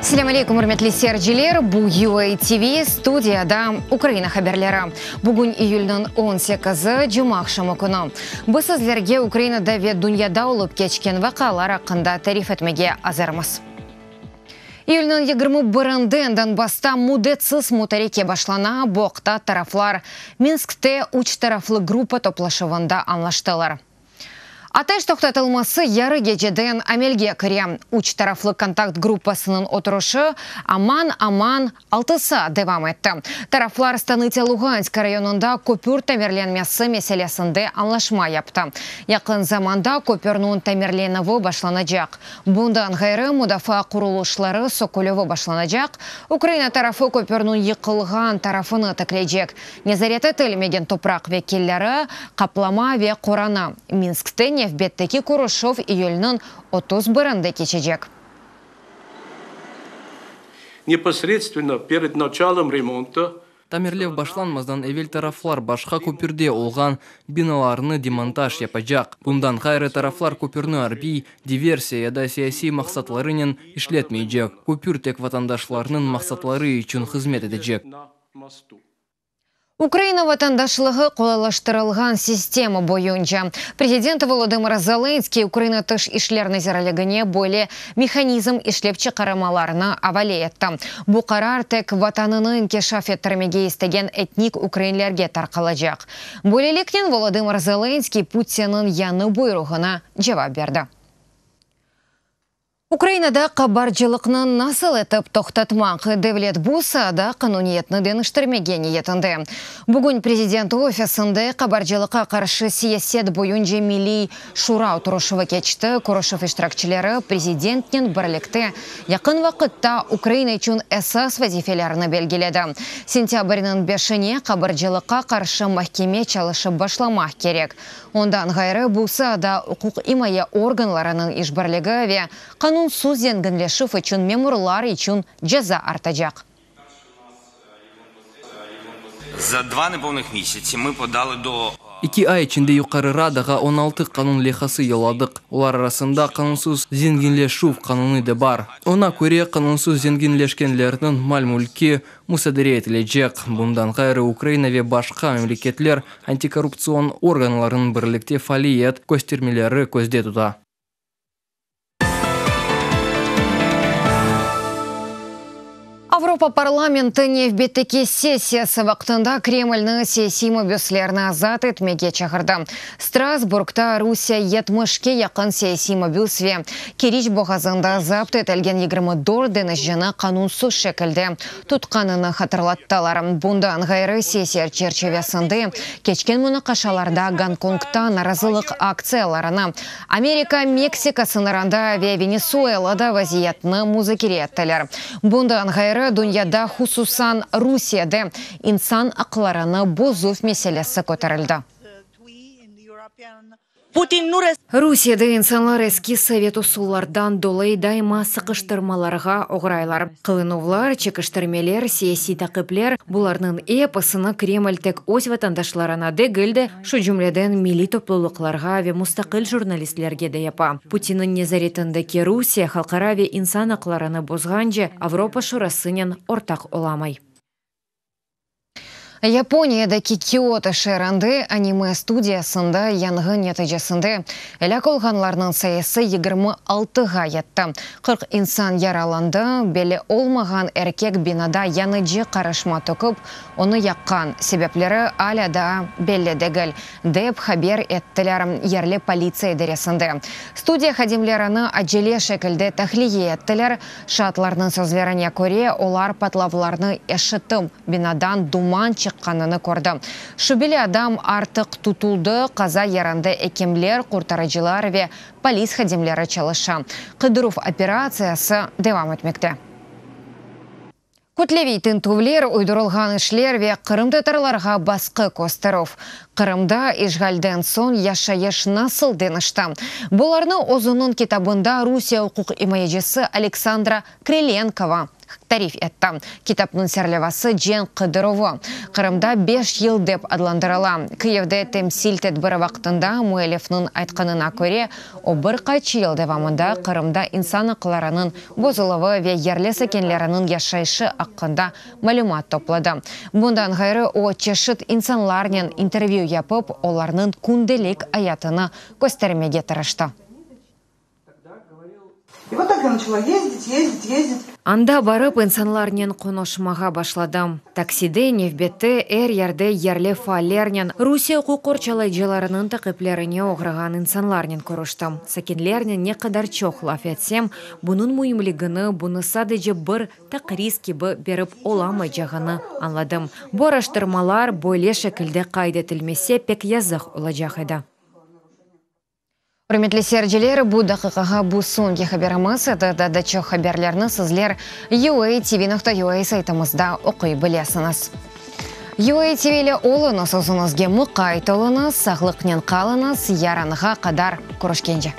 Selâm aleykum, ürmetli seyirciler! Bu UA TV, studiyada Ukraina haberleri. Bugün iyülniñ on sekizi, cumaaqşamı künü. Biz sizlerge Ukrainada ve dünyada olıp keçken vaqialar aqqında tarif etmege azırmız. İyülniñ 21-inden Donbassta müddetsiz mutareke başlana, bu aqta taraflar Minskte üç taraflı gruppa toplaşuvında añlaştılar. Ateş toqtatılması yarı geceden amelge kire. Üç taraflı kontakt gruppasınıñ oturışı aman-aman altı saat devam etti. Taraflar Stanıtsâ Luğanska rayonında köpür tamirlenmesi meselesinde añlaşma yaptı. Yaqın zamanda köpürniñ tamirlenüvi başlanacaq. Bundan ğayrı, mudafaa qurulışları sökülüvi başlanacaq, Ukraina tarafı köpürniñ yıqılğan tarafını tikleycek. Nezaret etilmegen topraq vekilleri qaplama ve qoranı. Minskte nevbetteki körüşüv iyülniñ 31-inde keçecek. Neposredstvenno pered načalom remonta. Tamirlev başlanmazdan evel taraflar başqa köpürde olğan binalarnı demontaj yapacaq. Bundan ğayrı, taraflar köpürni arbiy, diversiya ya da siyasiy maqsatlarınen işletmeycek. Köpür tek vatandaşlarnıñ maqsatları içün hızmet etecek. Ukraina vatandaşlığı qolaylaştırılğan sistema boyunca prezident Volodımır Zelenskıy Ukraina Tış işler nazirligine böyle mehanizm işlep çıqarmalarını avale etti. Bu qarar tek Vatanını inkişaf ettirmege istegen etnik ukrainlerge tarqalacaq. Böyleliknen Volodımır Zelenskıy Putinniñ yañı buyruğına cevap berdi. Ukrainada qabarcılıqnı nasıl etip toqtatmaq? Devlet bu saada qanuniyetni deñiştirmege niyetinde. Bugün Prezident ofisinde qabarcılıqqa qarşı siyaset boyunca Milliy şura oturışuvı keçti. Körüşüv iştirakçileri Prezidentnen birlikte yaqın vaqıtta Ukraina içün esas vazifelerni belgiledi. Sentâbrniñ beşine qabarcılıqqa qarşı mahkeme çalışıp başlamaq kerek. Ondan ğayrı, bu saada uquqimaye organlarınıñ işbirligi ve qanunsız zenginleşüv içün memurlar içün ceza artacaq. Za dva nepovnih misyatsy mı podalı do. Eki ay içinde Yuqarı Radağa 16 qanun leyhası yolladıq. Olar arasında qanunsız zenginleşüv qanunı da bar. Oña köre, qanunsız zenginleşkenlerniñ mal-mülki musadere etilecek. Bundan ğayrı, Ukraina ve başqa memleketler antikorruptsion organlarınıñ birlikte faaliyet köstermeleri közde tuta. Avropa parlamenti nevbetteki sessiyası vaqtında Kremlni siyasiy mabüslerni azat etmege çağırdı. Strasburgda Rusiye yetmişke yaqın siyasiy mabüs ve Keriç boğazında zapt etilgen 24 deñizcini qanunsız şekilde tutqanını hatırlattılar. Bundan ğayrı, sessiya çerçivesinde keçken munaqaşalarda Gonkongta narazılıq aktsiyalarını, Amerika-Meksika sıñırında ve Venesuelada vaziyetni muzakere ettiler. Bundan ğayrı, dünyada, hususan Rusiyede insan aqlarını bozuv meselesi köterildi. Rusiyede insanlar eski sovet usullardan dolayı daima sıqıştırmalarğa oğraylar. Qılınuvlar, çekiştirmeler, siyasiy taqipler, bularnıñ episini Kreml tek öz vatandaşlarına degil de, şu cümleden milliy toplulıqlarğa ve mustaqil jurnalistlerge de yapa. Putinniñ nezaretindeki Rusiye halqara ve insan aqlarını bozğance Avropa Şurasınen ortaq olamay. Yaponiyadaki Kioto şeerinde anime studiyasında yanğın neticesinde elâk olğanlarnıñ sayısı 26-ğa yetti. 40 insan yaralandı. Belli olmağan erkek binada yanıcı qarışma töküp, onı yaqqan. Sebepleri alâ daa belli degil, dep haber ettiler yerli politsiya idaresinde. Studiya hadimlerini acele şekilde tahliye ettiler. Şaatlarnıñ sözlerine köre, olar patlavlarnı eşitip, binadan duman çıqqanını kördi. Şübeli adam artıq tutuldı, qaza yerinde ekimler, qurtarıcılar ve polis hadimleri çalışa. Qıdıruv operatsiyası devam etmekte. Kütleviy tintüvler, uydurılğan işler ve qırımtatarlarğa basqı kösterüv. Qırımda işğalden soñ yaşayış nasıl deñişti? Bularnı özüniñ kitabında Rusiye uquqimayecisi Aleksandra Krilenkova. Tarif etti. Kitapnıñ serlevası Cenk qıdıruvı. Qırımda beş yıl dep adlandırıla. Kıyivde temsil tedbiri vaqtında müellifniñ aytqanına köre, o bir qaç yıl devamında Qırımda insan aqlarınıñ bozuluvı ve yerli sakinleriniñ yaşayışı aqqında malümat topladı. Bundan ğayrı, o, çeşit insanlarnen intervyü yapıp, olarnıñ kündelik ayatını köstermege tırıştı. Anda barıp, insanlarnen qonuşmağa başladım. Takside, nevbette, er yerde yerli faallernen, Rusiye uquq qorçalayıcılarınıñ taqiplerine oğrağan insanlarnen körüştim. Sakinlernen ne qadar çoq laf etsem, bunıñ müimligini, bunı sadece bir taqriz kibi berip olamaycağını añladım. Bu araştırmalar böyle şekilde qayd etilmese, pek yazıq olacaq edi. Ürmetli seyirciler, bu daqiqağa bu soñki haberimiz edi. Daa da çoq haberlerni sizler UATV.UA saytımızda oquy bilesiñiz. UATV ile oluñız, özüñizge muqayt oluñız, sağlıqnen qalıñız, yarınğa qadar körüşkence.